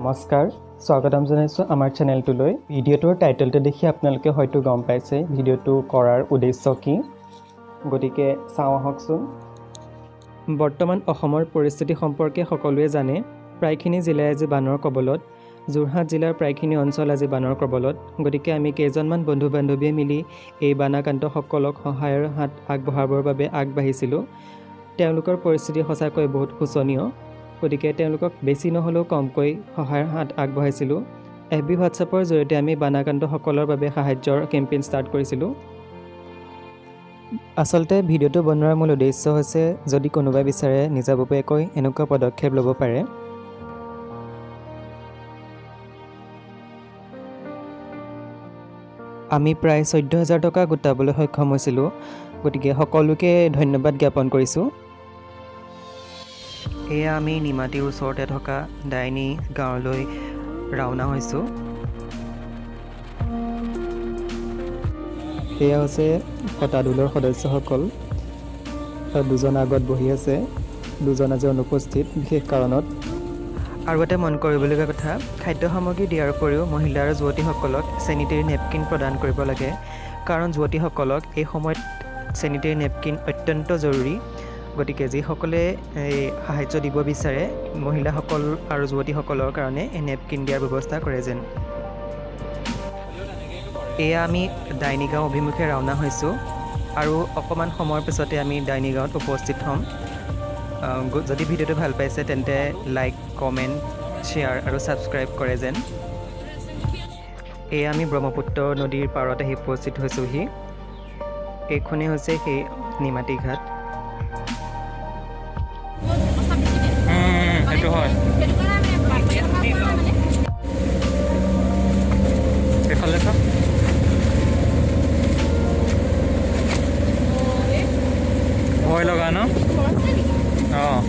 নমস্কাৰ, স্বাগতম জনাইছোঁ আমাৰ চেনেলটোলৈ। ভিডিঅ'টোৰ টাইটেলটো দেখি আপোনালোকে হয়তো গম পাইছে ভিডিঅ'টো কৰাৰ উদ্দেশ্য কি, গতিকে চাওঁ আহকচোন। বৰ্তমান অসমৰ পৰিস্থিতি সম্পৰ্কে সকলোৱে জানে। প্ৰায়খিনি জিলাই আজি বানৰ কবলত। যোৰহাট জিলাৰ প্ৰায়খিনি অঞ্চল আজি বানৰ কবলত। গতিকে আমি কেইজনমান বন্ধু বান্ধৱীয়ে মিলি এই বানাক্ৰান্তসকলক সহায়ৰ হাত আগবঢ়াবৰ বাবে আগবাঢ়িছিলোঁ। তেওঁলোকৰ পৰিস্থিতি সঁচাকৈ বহুত শোচনীয়, গতিকে তেওঁলোকক বেছি নহ'লেও কমকৈ সহায়ৰ হাত আগবঢ়াইছিলোঁ। এফ বি হোৱাটছএপৰ জৰিয়তে আমি বানাক্ৰান্তসকলৰ বাবে সাহায্যৰ কেম্পেইন ষ্টাৰ্ট কৰিছিলোঁ। আচলতে ভিডিঅ'টো বনোৱাৰ মূল উদ্দেশ্য হৈছে যদি কোনোবাই বিচাৰে নিজাববীয়াকৈ এনেকুৱা পদক্ষেপ ল'ব পাৰে। আমি প্ৰায় 14,000 টকা গোটাবলৈ সক্ষম হৈছিলোঁ, গতিকে সকলোকে ধন্যবাদ জ্ঞাপন কৰিছোঁ। এয়া আমি নিমাতীৰ ওচৰতে থকা ডাইনী গাঁৱলৈ ৰাওনা হৈছোঁ। সেয়া হৈছে ফটাঢোলৰ সদস্যসকল। দুজন আগত বহি আছে, দুজন আজি অনুপস্থিত বিশেষ কাৰণত। আৰু এটা মন কৰিবলগীয়া কথা, খাদ্য সামগ্ৰী দিয়াৰ উপৰিও মহিলা আৰু যুৱতীসকলক চেনিটেৰী নেপকিন প্ৰদান কৰিব লাগে, কাৰণ যুৱতীসকলক এই সময়ত চেনিটেৰী নেপকিন অত্যন্ত জৰুৰী। গতিকে যিসকলে এই সাহায্য দিব বিচাৰে মহিলাসকল আৰু যুৱতীসকলৰ কাৰণে এই নেপকিন দিয়াৰ ব্যৱস্থা কৰে যেন। এয়া আমি ডাইনী গাঁও অভিমুখে ৰাওনা হৈছোঁ আৰু অকণমান সময়ৰ পিছতে আমি ডাইনী গাঁৱত উপস্থিত হ'ম। যদি ভিডিঅ'টো ভাল পাইছে তেন্তে লাইক, কমেণ্ট, শ্বেয়াৰ আৰু ছাবস্ক্ৰাইব কৰে যেন। এয়া আমি ব্ৰহ্মপুত্ৰ নদীৰ পাৰত আহি উপস্থিত হৈছোঁহি। এইখনেই হৈছে সেই নিমাতী ঘাট। সেইটো হয়। সেইফালে চাওক। ভয় লগা ন? অঁ।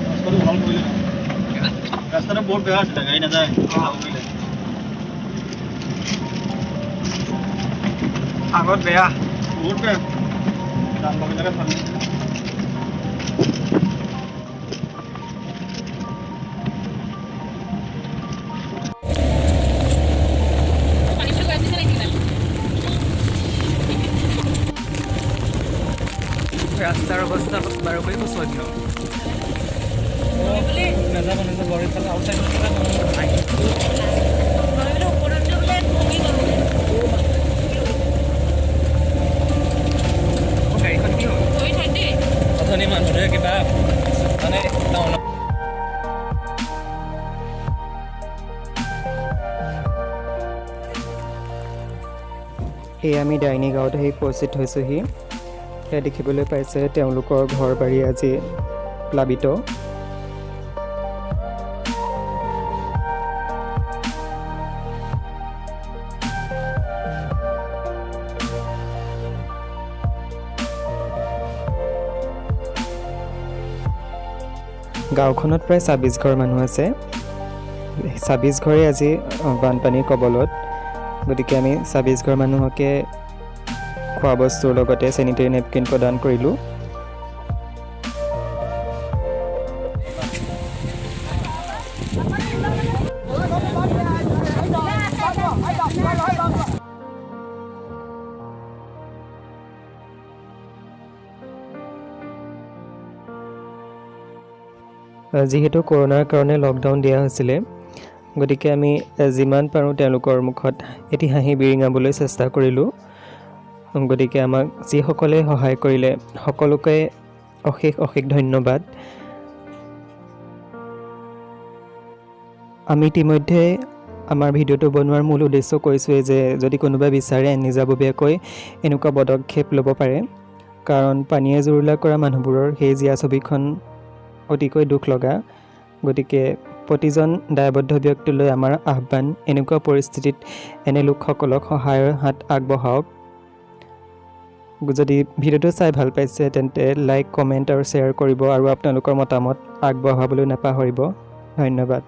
ৰাস্তাটো ভাল কৰিলে, ৰাস্তাটো বহুত বেয়া আছিলে, গাড়ী নাযায়। আগত বেয়া, বহুত বেয়া। যান বাহনবিলাকে ফালি। ৰাস্তাৰ অৱস্থা বাৰুকৈ শোচনীয়। নাযাব নাযাব, এইফালে আউটচাইড। গাড়ীখন কি হ'ল? অথনি মানুহটোৱে কিবা মানে টাউনত এই আমি ডাইনী গাঁৱত আহি উপস্থিত হৈছোঁহি। সেয়া দেখিবলৈ পাইছে তেওঁলোকৰ ঘৰ বাৰী আজি প্লাবিত। গাঁওখনত প্ৰায় 26 ঘৰ মানুহ আছে। 26 ঘৰে আজি বানপানীৰ কবলত। গতিকে আমি 26 ঘৰ মানুহকে খোৱা বস্তুৰ লগতে চেনিটেৰী নেপকিন প্ৰদান কৰিলোঁ। যিহেতু কৰোণাৰ কাৰণে লকডাউন দিয়া হৈছিলে, গতিকে আমি যিমান পাৰোঁ তেওঁলোকৰ মুখত এটি হাঁহি বিৰিঙাবলৈ চেষ্টা কৰিলোঁ। গতিকে আমাক যিসকলে সহায় কৰিলে সকলোকে অশেষ অশেষ ধন্যবাদ। আমি ইতিমধ্যে আমাৰ ভিডিঅ'টো বনোৱাৰ মূল উদ্দেশ্য কৈছোঁৱেই যে যদি কোনোবাই বিচাৰে নিজাববীয়াকৈ এনেকুৱা পদক্ষেপ ল'ব পাৰে, কাৰণ পানীয়ে জুৰুলা কৰা মানুহবোৰৰ সেই জীয়া ছবিখন অতিকৈ দুখ লগা। গতিকে প্ৰতিজন দায়বদ্ধ ব্যক্তিলৈ আমাৰ আহ্বান, এনেকুৱা পৰিস্থিতিত এনে লোকসকলক সহায়ৰ হাত আগবঢ়াওক। যদি ভিডিঅ'টো চাই ভাল পাইছে তেন্তে লাইক, কমেণ্ট আৰু শ্বেয়াৰ কৰিব আৰু আপোনালোকৰ মতামত আগবঢ়াবলৈ নাপাহৰিব। ধন্যবাদ।